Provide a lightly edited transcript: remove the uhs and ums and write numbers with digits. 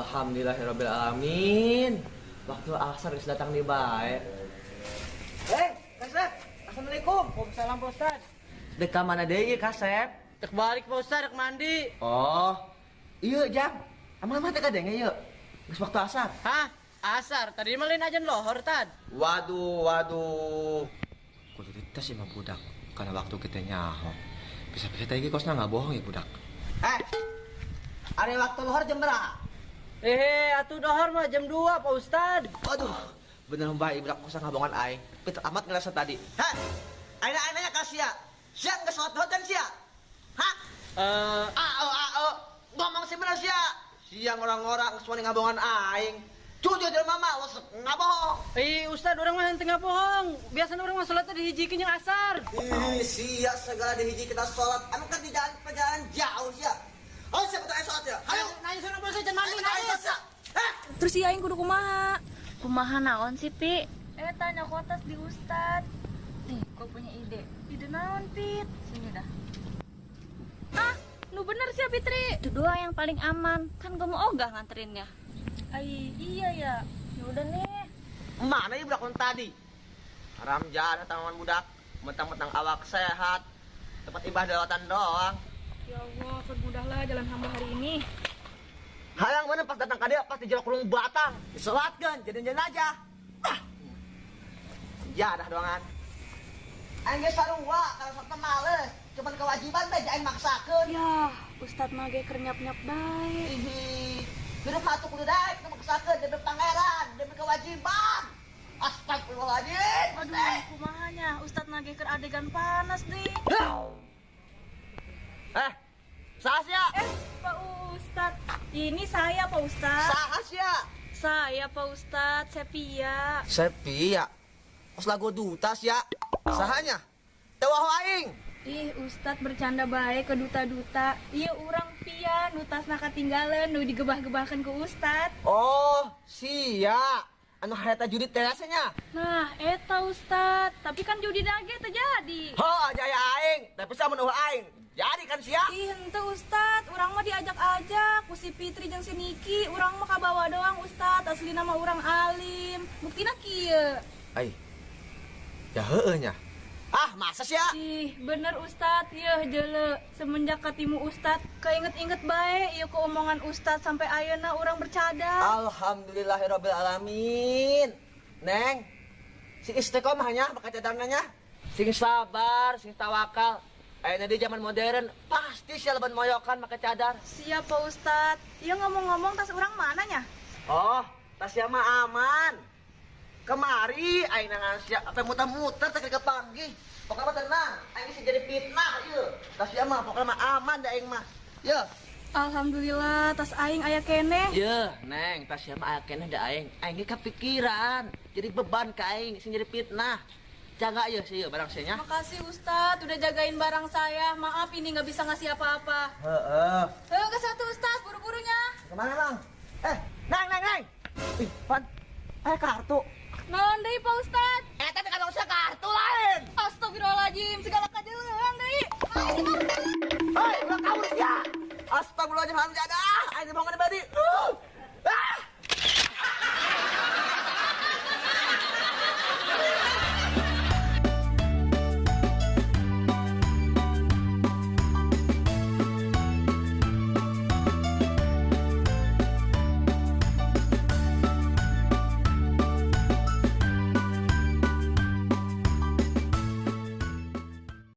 Alhamdulillahirabbil alamin. Waktu asar geus datang di bae. Eh, Kasep. Assalamualaikum. Waalaikumsalam, Pak Ustad. Dek ka mana deui, Kasep? Dek balik, Pak Ustad, dek mandi. Oh. Iya, Jang. Emang mah teh kadenge ieu? Geus waktu asar. Hah? Asar? Tadi mah lain ajan lohor, Tad. Waduh, waduh. Kudu dites emang budak. Karena waktu kita nyaho. Bisa-bisa tadi kosnya nggak bohong ya budak. Eh, ada waktu lohor jam berapa? Eh, atuh dohor mah jam 2, Pak Ustad. Waduh, bener baik budak kosnya nggak bohongan aing. Pinter amat ngerasa tadi. Hah? Aing nanya ka sia. Sia nggak sholat lohor kan sia? Hah? Eh, Ao ao, ngomong sih bener sia. Siang orang-orang semuanya ngabohongan aing. Jujur dari mama, lo nggak bohong. Eh, Ustad, orang mah henteu bohong. Biasanya orang mah sholatnya dihijikeun jeung asar. Ih, sia segala dihiji kita sholat. Emang kan di jalan perjalanan jauh sia. Oh, siapa tuh sholat ya? Ayo. Nanya sana Pak Ustad, jangan mandi, Ayo, nanya. sia. Eh, Terus si aing kudu kumaha? Kumaha naon sih, Pi? Eh, tanya kotas di Ustad. Nih, gue punya ide. Ide naon, Pit? Sini dah. Ah, nu bener sih Fitri. Itu doang yang paling aman. Kan gue mau ogah nganterinnya. Ai, iya ya. Ya udah nih. Mana ya budak tadi? Haram jahat taman budak. Mentang-mentang awak sehat. Tempat ibadah lewatan doang. Ya Allah, permudahlah jalan hamba hari ini. Hayang mana pas datang ke dia pasti jeruk kurung batang. Disolatkan, jadi jenazah. Ah. Jadah doangan. Aing geus sarua kalau sok males. Cuman kewajiban teh aing maksakeun. Ya, Ustad mah ge keur nyap-nyap bae. Ih, hidup mah atuh kudu daek nu maksakeun demi pangeran, demi kewajiban. Astagfirullahaladzim. Aduh, kumaha nya? Ustad mah ge keur adegan panas nih. Eh, saha sia? Eh, Pak Ustad. Ini saya, Pak Ustad. Saha sia? Saya, Pak Ustad, Sepia. Sepia. Kos lagu duta sia. Sahanya? Teu aing. Ih, Ustad bercanda bae ke duta-duta. Iya, urang Pia, nu tasna katinggalan, nu digebah-gebahkan ke Ustad. Oh, sia. Anu harita judi teh nya. Nah, eta Ustad. Tapi kan judi dage terjadi. Ho, jaya aing, tapi sama nu aing. Jadi kan sia? Ih, henteu Ustad, urang mah diajak-ajak ku si Fitri jeung si Niki, urang mah kabawa doang Ustad, asli nama urang alim. Buktina kieu. Ai. Ya heueuh nya. Ah, masa sia? Ih, bener Ustad, yeuh jeule. Semenjak katimu Ustad, keinget-inget bae ieu ku omongan Ustad sampai ayeuna urang bercadar. Alhamdulillahirabbil alamin. Neng, sing istiqomah nya bakal cadarna nya. Sing sabar, sing tawakal. Ayeuna di zaman modern pasti sia leban moyokan make cadar. Siap Pak Ustad. Iya ngomong-ngomong tas urang mana nya? Oh, tas sia mah aman. Kemari aing nangan sia apa muter-muter teh kepanggih. Pokoknya mah tenang, aing bisa jadi fitnah ieu. Tas sia mah pokoknya mah aman da aing mah. Ye. Alhamdulillah tas aing aya keneh. Ye, Neng, tas sia mah aya keneh da aing. Aing ge kepikiran, jadi beban ka aing sing jadi fitnah. Jaga ya sih barang sia nya. Makasih Ustad udah jagain barang saya. Maaf ini nggak bisa ngasih apa-apa. Heeh. Heuh, ke satu Ustad buru-burunya. Kemana, Bang? Eh, Neng, Neng, Neng. Ih, pan. Eh, kartu. Naon deui Pak Ustad? Eh, tadi kan usah kartu lain. Astagfirullahaladzim, segala kajeleuhan deui. Hei, ulah kabur sia. Astagfirullahaladzim, hamjadah. Aing bohongan badi.